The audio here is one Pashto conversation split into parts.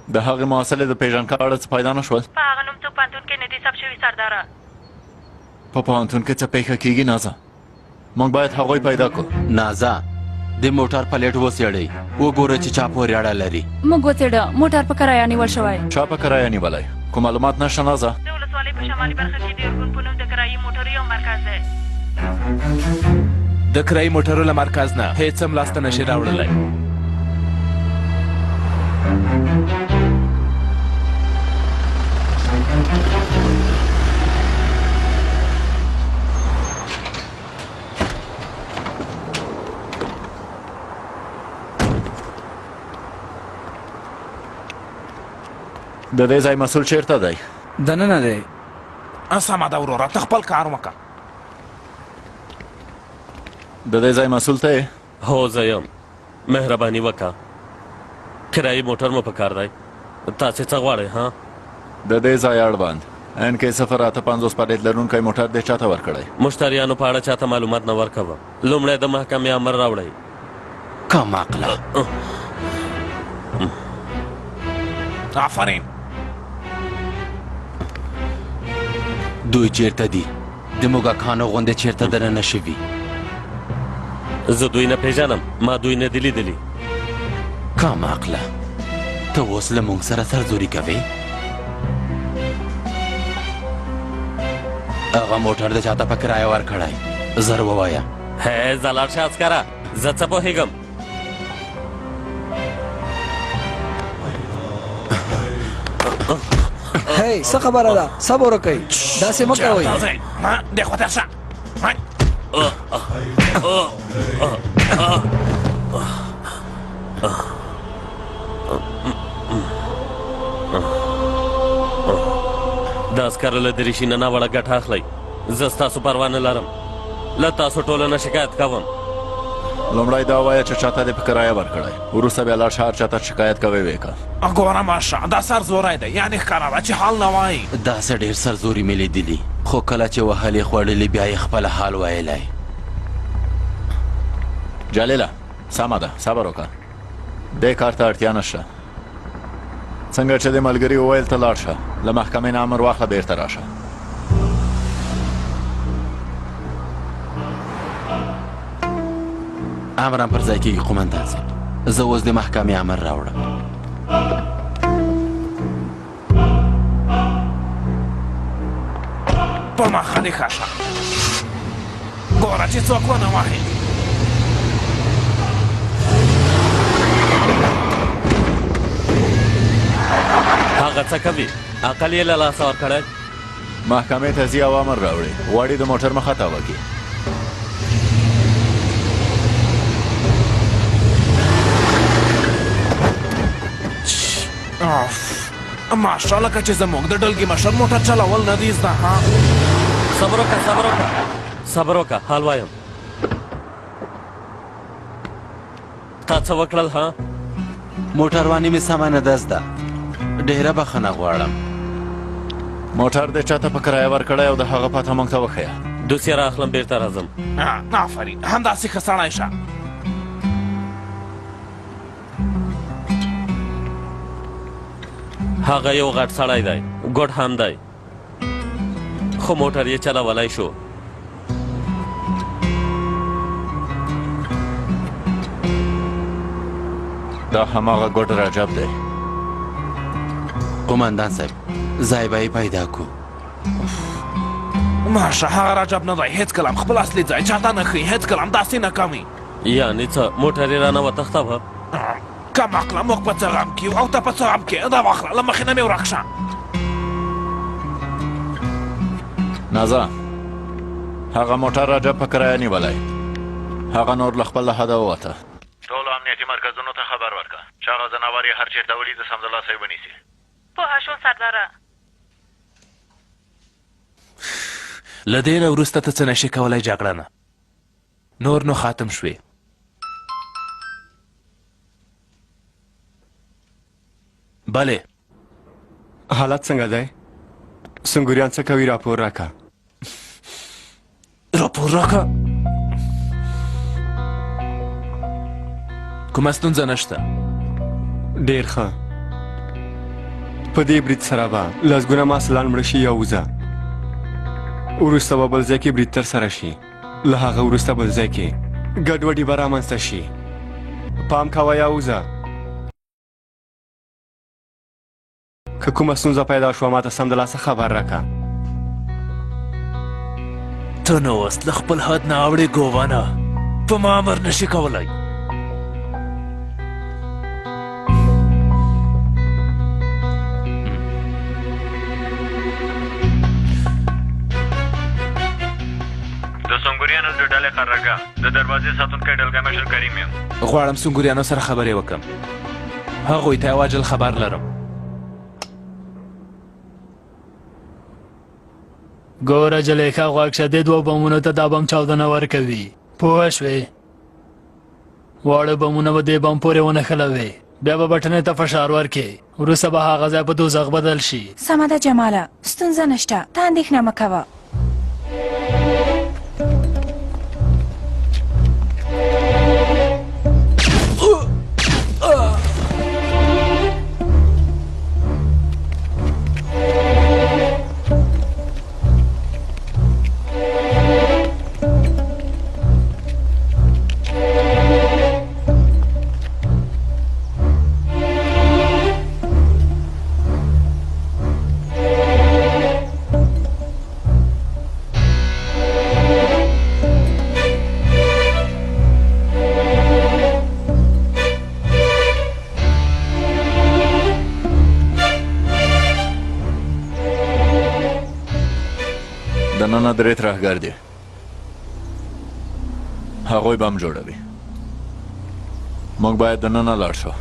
د هغې محصلې د پېژندکارډه څه پیدا نه شول؟ په هغه نوم څوک پوهنتون کې نه دي ثبت شوي سرداره. په پوهنتون کې څه پېښه کیږي نازه؟ موږ باید هغوی پیدا کړو. نازه، د موټر پلیټ وڅېړئ، وګورئ چې چا پورې اړه لري. موږ وڅېړه، موټر په کرایه نیول شوی. چا په کرایه نیولی؟ کوم معلومات نشته نازه؟ د ولسوالۍ په شمالي برخه کې د ارګون په نوم د کرایي موټرو یو مرکز دی. د کرایي موټرو له مرکز نه هیڅ هم لاسته نشي راوړلی. د دې ځای مسؤل چیرته دی؟ دننه دی. سمه ده وروره، ته خپل کار وکړه. د دې ځای مسؤل ته یې؟ هو زه یم. مهرباني وکړه، کرایي موټر مو په کار دی. تاسې څه غواړئ؟ ها، د دې ځای اړوند NK058 پلیټ لرونکی موټر دې چاته ورکړی؟ مشتریانو په اړه چاته معلومات نه ورکوم. لومړی د محکمې امر راوړئ. کم عقله. آفرین. دوی چیرته دي؟ د موږکانو غوندې چیرته دننه شوي؟ زه دوی نه پېژنم، ما دوی نه دي لیدلي. کم عقله، ته اوس له موږ سره سرزوري کوې؟ هغه موټر د چاته په کرایه ورکړی؟ زر ووایه. هی ځه لاړ شه عسکره، زه څه پوهېږم. هی څه خبره ده؟ صبر وکړئ، داسې مه کوئ. دې خوا ته شه. د عسکرو له دریشي نه ناوړه ګټه اخلئ. زه ستاسو پروا نه لرم، له تاسو ټولو نه شکایت کوم. لومړی دا وایه چې چاته دې په کرایه ورکړی، وروسته بیا لاړ شه هر چاته شکایت کوې ویې. ګوره ماشه، دا سرزوری دی، یعنې ښکاره ده چې حال نه وایي. داسې ډېر سرزوري مې لیدلي، خو کله چې وهلې خوړلي بیا یې خپل حال ویلی. جلیله، سمه ده، صبر وکړه، دې کار ته اړتیا نشته. څنګه چې د ملګري وویل ته لاړ شه، له محکمې نه امر واخله، بیرته راشه. امر هم پر ځای کېږي قومندان صاحب. زه اوس د محکمې امر راوړم. په مخه دې ښه شه، ګوره چې څوک ونه وهي. هغه څه کوي؟ عقل یې له لاسه ورکړی. محکمې ته ځي او امر راوړي، غواړي د موټر مخه تاوه کړي. ماشه، لکه چې زموږ د ډلګي مشر موټر چلول نه دی زده. ها، صبر وکړه، صبر وکړه، صبر وکړه، حال وایم. تا څه وکړل؟ ها، موټرواني مې سمه نه ده زده، ډېره بخښنه غواړم. موټر دې چاته په کرایه ورکړی او د هغه پته موږ ته وښیه. دوسیه را اخلم، بیرته راځم. آفرین، همداسې ښه سړی شه. هغه یو غټ سړی دی، ګوډ هم دی، خو موټر یې چلولی شو. دا هماغه ګوډ رجب دی. قومندان صاحب، ځای به یې پیدا کړو. ماشه، هغه رجب نه دی، هېڅکله هم خپل اصلي ځای چاته نه ښیي، هېڅکله هم داسې نه کوي. یعنې څه؟ موټر یې رانه وتښتاوه؟ کم عقله، موږ په څه غم کې یو او ته په څه غم کې؟ دا واخله، له مخې نه مې ورک شه. نازه، هغه موټر رجب په کرایه نیولی، هغه نور له خپل حده ووته. ټولو امنیتي مرکزونو ته خبر ورکړه چې هغه ځناور یې هر چېرته ولید سمدلاسه یې ونیسي. پوه شوم سرداره. له دې نه وروسته ته څه نشې کولی جګړه نه، نور نو ختم شوې. بله، حالت څنګه دی؟ سنګوریان څه کوي؟ راپور راکړه. راپور راکړه. کومه ستونزه نشته. ډېر ښه. په دې برید سره به لسګونه محصلان مړه شي یا وزه. وروسته به بل ځای کې برید ترسره شي، له هغه وروسته بل ځای کې ګډوډي به رامنځته شي. پام کوه یا وزه، که کومه ستونزه پیدا شوه ماته سمدلاسه خبر راکړه. ته نو اوس له خپل حد نه اوړې ګوانه، په ما امر نشي کولی. د سنګوریانو د ډلې قرارګاه د دروازې ساتونکی ډلګۍ مشر کریم یم. غواړم سنګوریانو سره خبرې وکړم، هغوی ته یو عاجل خبر لرم. ګوره جلۍ، ښه غوږ شه، دې دوو بمونو ته دا بم چاودنه ورکوي، پوه شوې؟ واړه بمونه به دې بم پورې ونښلوې، بیا به بټنې ته فشار ورکې، وروسته به هغه ځای په دوزخ بدل شي. سمه ده جماله، ستونزه نشته، ته اندېښنه مه کوه. دننه درې ترهګر دي، هغوی بم جوړوي. موږ باید دننه لاړ شو.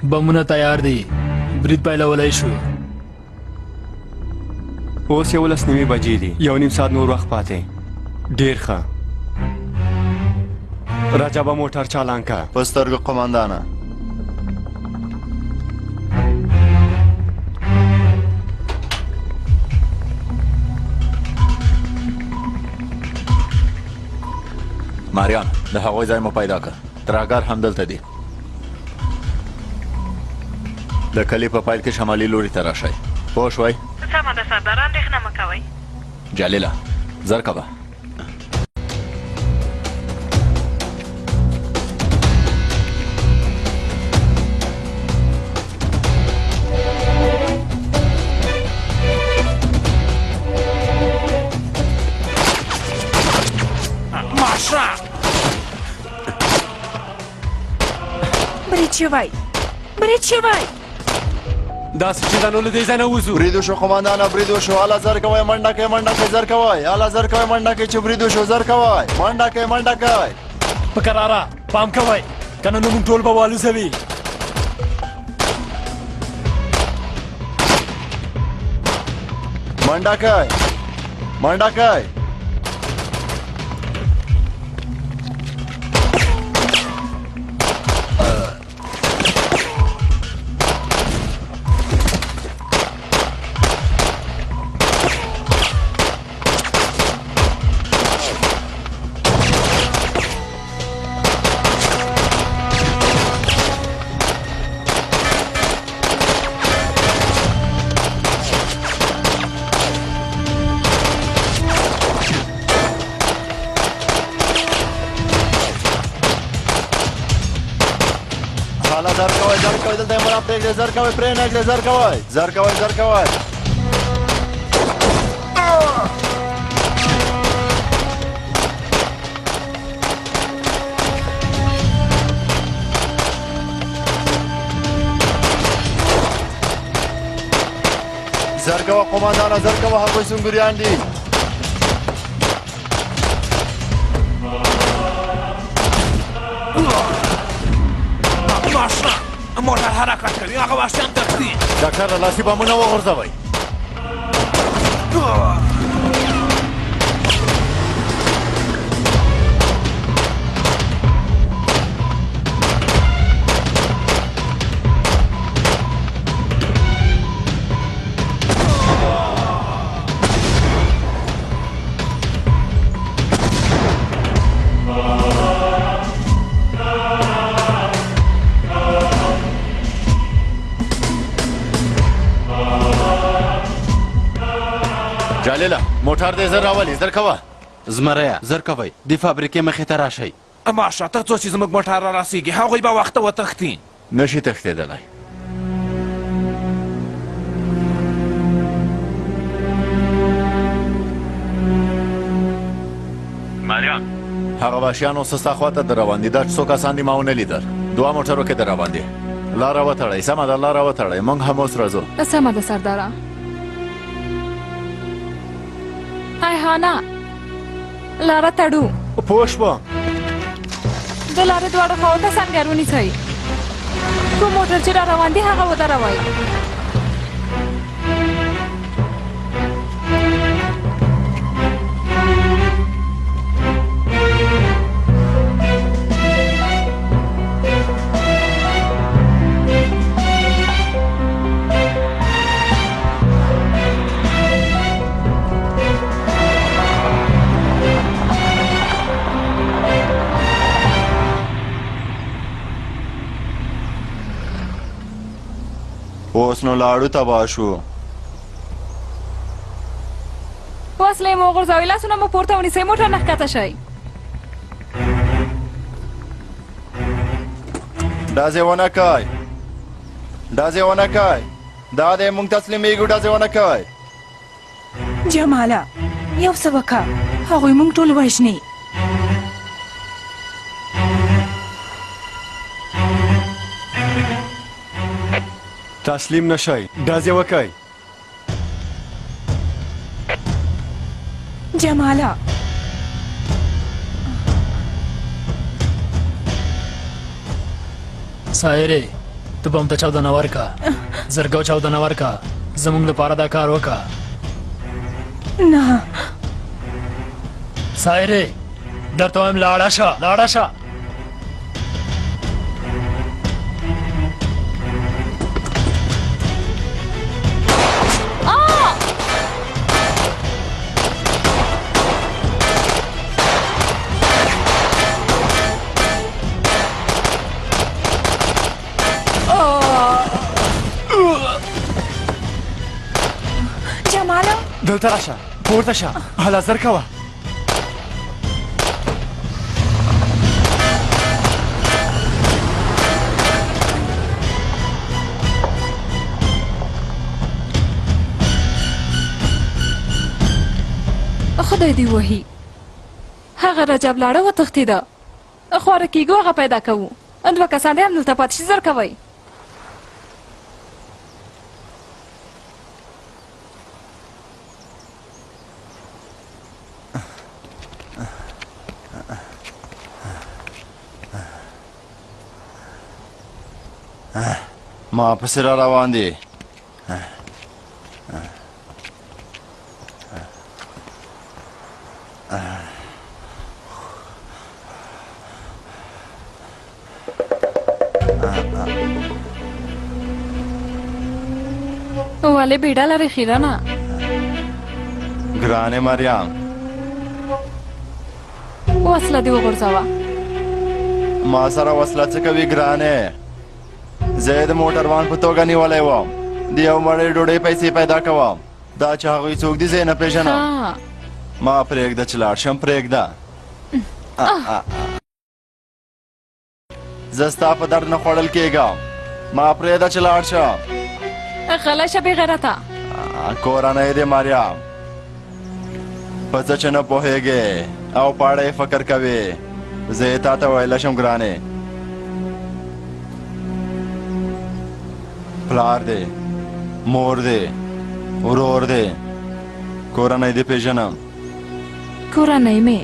بمونه تیار دي، برید پیلولی شو. اوس 11:30 بجې دي، 1.5 ساعت نور وخت پاتې. ډېر ښه. رجبه موټر چالان که. په سترګو قومندانه. ماریان، د هغوی ځای مو پیدا کړ. ترهګر همدلته دي. د کلي په پیل کې شمالي لوري ته راشئ، پوه شوئ؟ سمه ده سردار، اندېښنه مه کوئ. جلیله، زر کوه. برید شوی، برید شوی. داسې چې دا نو له دې ځای نه وځو. برید وشو قومندانه، برید وشو. هله زر کوئ، منډه کوئ، منډه کوئ، زر کوئ. هله زر کوئ، منډه کوئ چې برید وشو. زر کوئ، منډه کوئ، منډه کوئ. په کراره پام کوئ، که نه نو موږ ټول به والوزوي. منډه کوئ، منډه کوئ. زر کوئ، پرې نه ږدئ، زر کوئ، زر کوئ، زر کوئ. زر کوه قومندانه، زر کوه، هغوی سنګوریان دي. موټر حرکت کوي، هغه وحشیان تښتي. ډاکټره، لاسي بمونه وغورځوئ. موټر دې زر راولي، زر کوه. زمریه زر کوئ، د فابریکې مخې ته راشئ. ماشه تر څو چې زموږ موټر رارسېږي هغوی به وخته وتښتي. نشي تښتېدلی. مریم، هغه وحشیان اوس ستا خوا ته در روان دي. دا چې څو کسان دي ما ونه لیدل. دوه موټرو کې در روان دي. لاره وتړئ. سمه ده، لاره وتړئ، موږ هم اوس راځو. سمه ده سرداره. ایهانه، لاره تړو. پوه شوم. د لارې دواړو خواو ته سنګر ونیسئ. کوم موټر چې را روان دي هغه ودروئ. اوس نو لاړو تباه شو. وسلې مو وغورځوئ، لاسونه مو پورته ونیسئ، موټر نه ښکته شئ. ډزې ونه کوئ، ډزې ونه کوئ. دا دی موږ تسلیمېږو، ډزې ونه کوئ. جماله، یو څه وکړه، هغوی موږ ټول وژني. تسلیم نه شئ، ډزې وکړئ. جماله، سایرې، ته بم ته چاودنه ورکړه، زرګو چاودنه ورکړه، زموږ لپاره دا کار وکړه. نه سایرې، درته وایم لاړه شه، لاړه شه. دلته راشه، پورته شه، هله زر کوه. خدای دې وهي، هغه رجب لاړه وتښتېده. خواره کېږو، هغه پیدا کوو. دوه کسان دې هم دلته پاتې شي، زر کوئ. ما پسې را روان دي. ولې بیړه لرې خیرنه؟ ګرانې مریم، وسله دې وغورځوه. ما سره وسله څه کوي ګرانې؟ زه د موټروان په توګه نیولی وم، د یو مړۍ ډوډۍ پیسې پیدا کوم. دا چې هغوی څوک دي زه یې نه پېژنم. ما پرېږده چې لاړ شم، پرېږده. زه ستا په درد نه خوړل کېږم، ما پرېږده چې لاړ شم. غلی شه بېغیرته. کورنۍ دې مریم، په څه چې نه پوهېږې او په اړه یې فکر کوې، زه یې تا ته ویلی شم ګرانې. پلار دی، مور دی، ورور دی، کورنۍ دې پېژنم. کورنۍ مې؟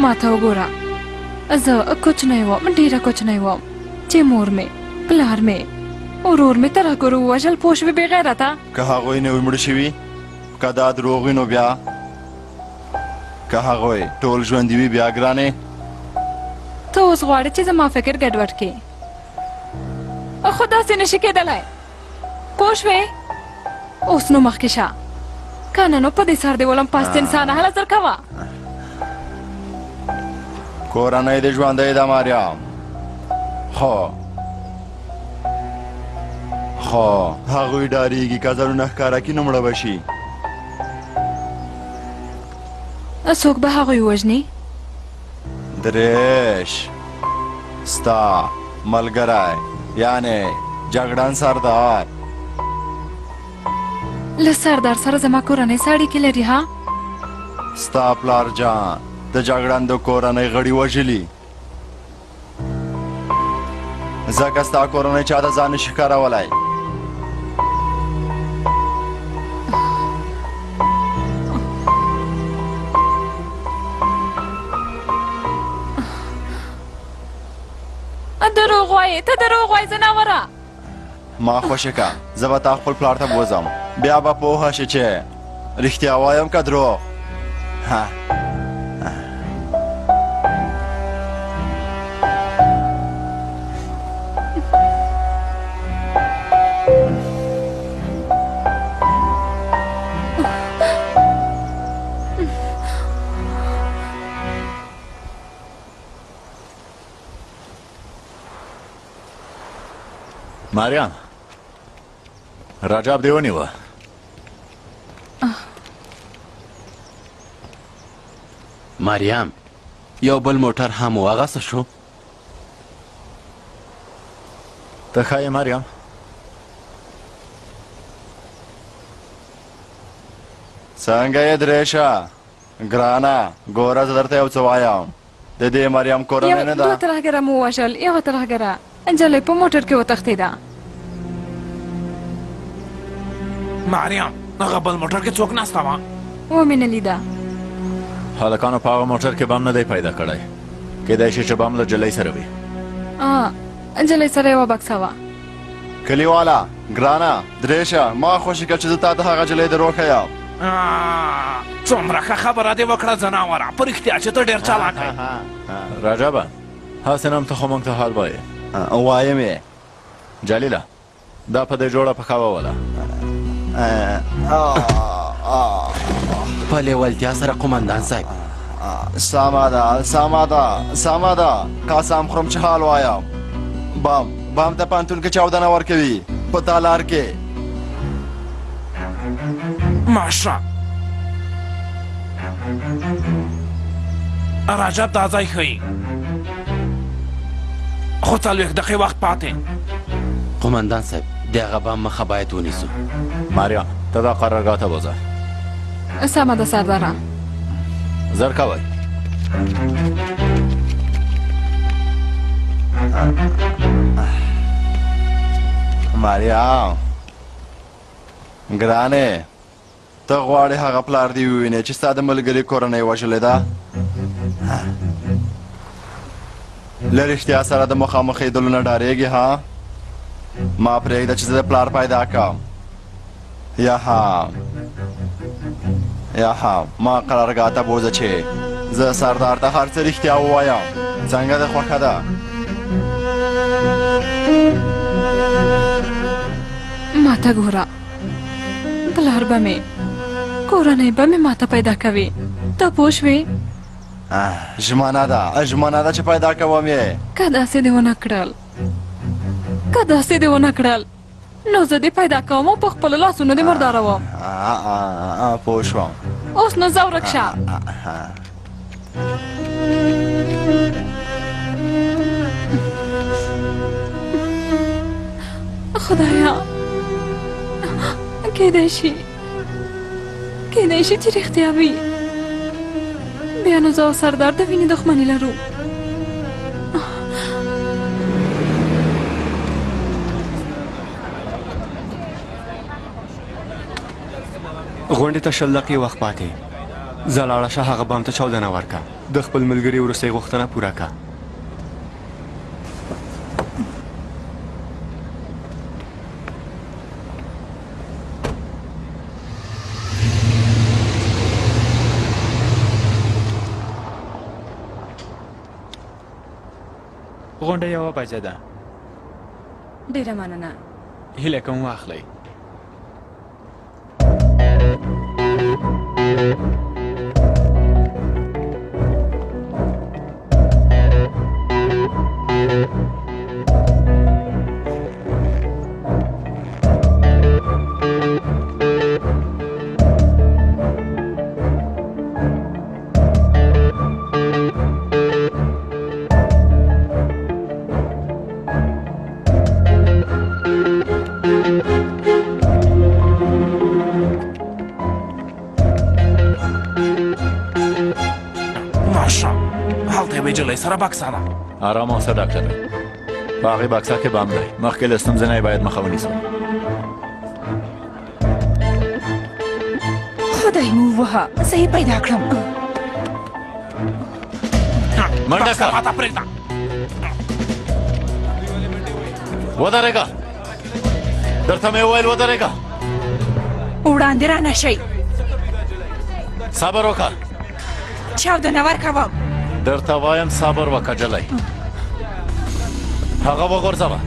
ما ته وګوره، زه کوچنۍ وم، ډېره کوچنۍ وم چې مور مې، پلار مې، ورور مې ترهګرو ووژل. پوه شوې بېغیرته؟ که هغوی نه وي مړه شوي، که دا دروغ وي نو بیا، که هغوی ټول ژوندي وي بیا ګرانې. ته اوس غواړې چې زما فکر ګډوډ کړې، خو داسې نشي کېدلی. پوه شوې؟ اوس نو مخکې شه، که نه نو په دې سر دې ولم. پست انسانه، هله زر کوه. کورنۍ دې ژوندۍ ده مریم، خو خو هغوی ډارېږي که ځانونه ښکاره کړي نو مړه به شي. څوک به هغوی ووژني؟ دریش ستا ملګری یعنې جګړن سردار. له سردار سره زما کورنۍ څه اړیکې لري؟ ها، ستا پلار جان د جګړن د کورنۍ غړي وژلي، ځکه ستا کورنۍ چا ته ځان نشي ښکارولی. دروغ وایې ته، دروغ وایې ځناوره. ما خوشې که، زه به تا خپل پلار ته بوځم، بیا به پوهه شې چې رښتیا وایم که دروغ. ها ماریان، رجب دې ونیوه. مریم، یو بل موټر هم و، هغه څه شو؟ ته ښه یې مریم؟ څنګه یې درېشه ګرانه؟ ګوره زه درته یو څه وایم، د دې مریم کورنۍ نه ده. دوه ترهګره مو ووژل، یوه ترهګره نجلۍ په موټر کې وتښتېده. مریم، هغه بل موټر کې څوک ناسته وه؟ ومې نه لیده. هلکانو په هغه موټر کې بم نه دی پیدا کړی، کیدای شي چې بم له نجلۍ سره وي. نجلۍ سره یوه بکسه وه. کلیواله ګرانه درېشه، ما خوشې کړه چې زه تا ته هغه نجلۍ در وښیم. څومره ښه خبره دې وکړه ځناوره، په رښتیا چې ته ډېر چالاک یې. رجبه، هسې نه هم ته خو موږ ته حال وایې. وایم یې. جلیله، دا په دې جوړه پښه ووله. په لیوالتیا سره قومندان صاحب. سمه ده، سمه ده، سمه ده، قسم خورم چې حال وایم. بم بم ته پوهنتون کې چاودنه ورکوي په تالار کې. ماشه رجب دا ځای ښیي، خو 40 دقیقې وخت پاتې. قومندان صاحب، د هغه بم مخه باید ونیسو. مریم، ته دا قرارګاه ته بوځه. سمه ده سرداره. زر کوئ. مریم ګرانې، ته غواړې هغه پلار دې ووینې چې ستا د ملګري کورنۍ وژلې ده؟ له رښتیا سره د مخامخېدلو نه ډارېږې؟ ها، ما پرېږده چې زه د پلار پیدا کړم. یا هم ما قرارګاه ته بوځه چې زه سردار ته هر څه رښتیا ووایم. څنګه د خوښه ده؟ ما ته ګوره، پلار به مې، کورنۍ به مې ماته پیدا کوي، ته پوه شوې؟ ژمنه ده، ژمنه ده چې پیدا کوم یې. که داسې دې ونه کړل، که داسې دې ونه کړل، نو زه دې پیدا کوم او په خپلو لاسونو دې مرداروم. پوه شوم. اوس نو ځه ورک شه. خدایا، کیدای شي، کیدای شي چې رښتیا وي. بیا نو زه او سردار د وینې دښمني لرو. غونډې ته 20 دقیقې وخت پاتې. ځه لاړه شه، هغه بم ته چاودنه ورکړه، د خپل ملګري وروستۍ غوښتنه پوره کړه. غونډه 1 بجه ده. ډېره مننه. هیله کوم واخلئ. راشه، هلته یوې نجلۍ سره بکسه ده. ارام اوسه ډاکټره، په هغې بکسه کې بم دی. مخکې له ستونزې نه یې باید مخه ونیسو. خدای مو ووهه، زه یې پیدا کړم. منډه کړه. ماته پرېږده. ودرېږه، درته مې وویل ودرېږه. وړاندې را نه شئ. صبر وکړه. چاودنه ورکوم. درته وایم صبر وکړه جلۍ. هغه وغورځوه.